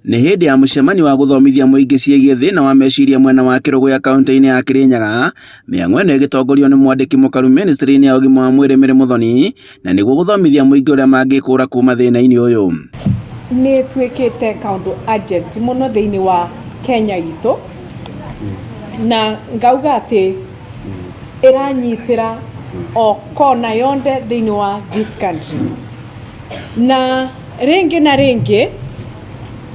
Nĩ hĩndĩ ya mũcemanio wa gũthomithia mũingĩ ciĩgiĩ thĩna wa meciria mwena wa Kĩrũgũya kaunti-inĩ ya Kĩrĩnyaga, mĩhang'o ĩno ĩgĩtongorio nĩ mwandĩki mũkaru ministry-inĩ ya ũgima wa mwĩrĩ Mary Muthoni, na nĩguo gũthomithia mũingĩ ũrĩa mangĩkũra kuma thĩna-inĩ ũyũ. Nĩ ĩtuĩkĩte kaũndũ urgent mũno thĩinĩ wa Kenya itũ, na ngauga atĩ ĩranyitĩra o kona yonthe thĩinĩ wa this country. Na rĩngĩ na rĩngĩ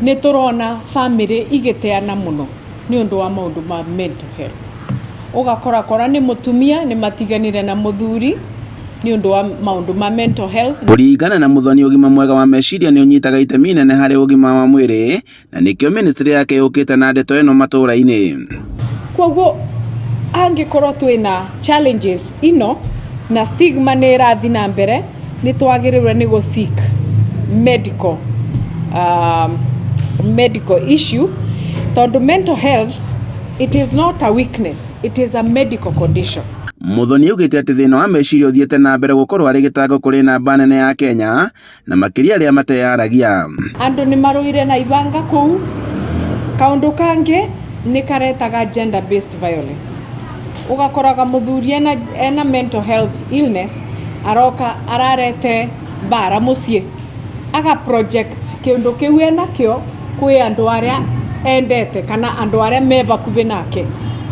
nĩ tũrona bamĩrĩ igĩteana mũno nĩ ũndũ wa maũndũ ma mental health. Ũgakora kora nĩ mũtumia nĩ matiganire na mũthuri nĩ ũndũ wa maũndũ ma mental health. Kũringana na Muthoni, ũgima mwega wa meciria nĩ ũnyitaga itemi inene harĩ ũgima wa mwĩrĩ na nĩkĩo ministry yake yũkĩte na ndeto ĩno matũũra-inĩ. Koguo angĩkorwo twĩna challenges ino na stigma nĩ ĩrathiĩ na mbere, nĩ twagĩrĩirwo nĩ gũ seek medical, medical issue tondũ mental health it is not a weakness, it is a medical condition. Muthoni augĩte atĩ thĩna wa meciria ũthiĩte na mbere gũkorwo arĩ gĩtango kũrĩ namba nene ya Kenya na makĩria arĩa mateyaragia. Andũ nĩ marũire na ibanga kũu. Kaũndũ kangĩ nĩ karetaga gender based violence. Ũgakoraga mũthuri ena, ena mental health illness aroka ararete mbara mũciĩ aga project kĩũndũ kĩu enakĩo kwĩ andũ arĩa endete kana andũ arĩa me bakubĩ nake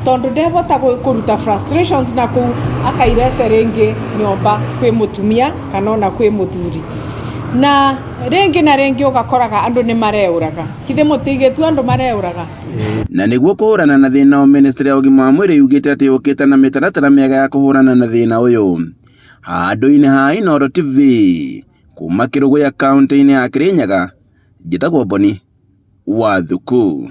tondũ ndehota kũruta frustrations na kũu akairete rĩngĩ nyũmba kwĩ mũtumia kana ona kwĩ mũthuri. Na rĩngĩ na rĩngĩ ũgakoraga andũ nĩ mareũraga. Githĩ mũtigĩtua andũ mareũraga? Na nĩguo kũhũrana na thĩna ũyũ, ministry ya ũgima wa mwĩrĩ yugĩte atĩ yũkĩte na mĩtaratara mĩega ya kũhũrana na thĩna ũyũ. Handũ-inĩ ha Inooro TV, kuma Kĩrũgũya kaunti-inĩ ya Kĩrĩnyaga, njĩtagwo Boni wa Thuku.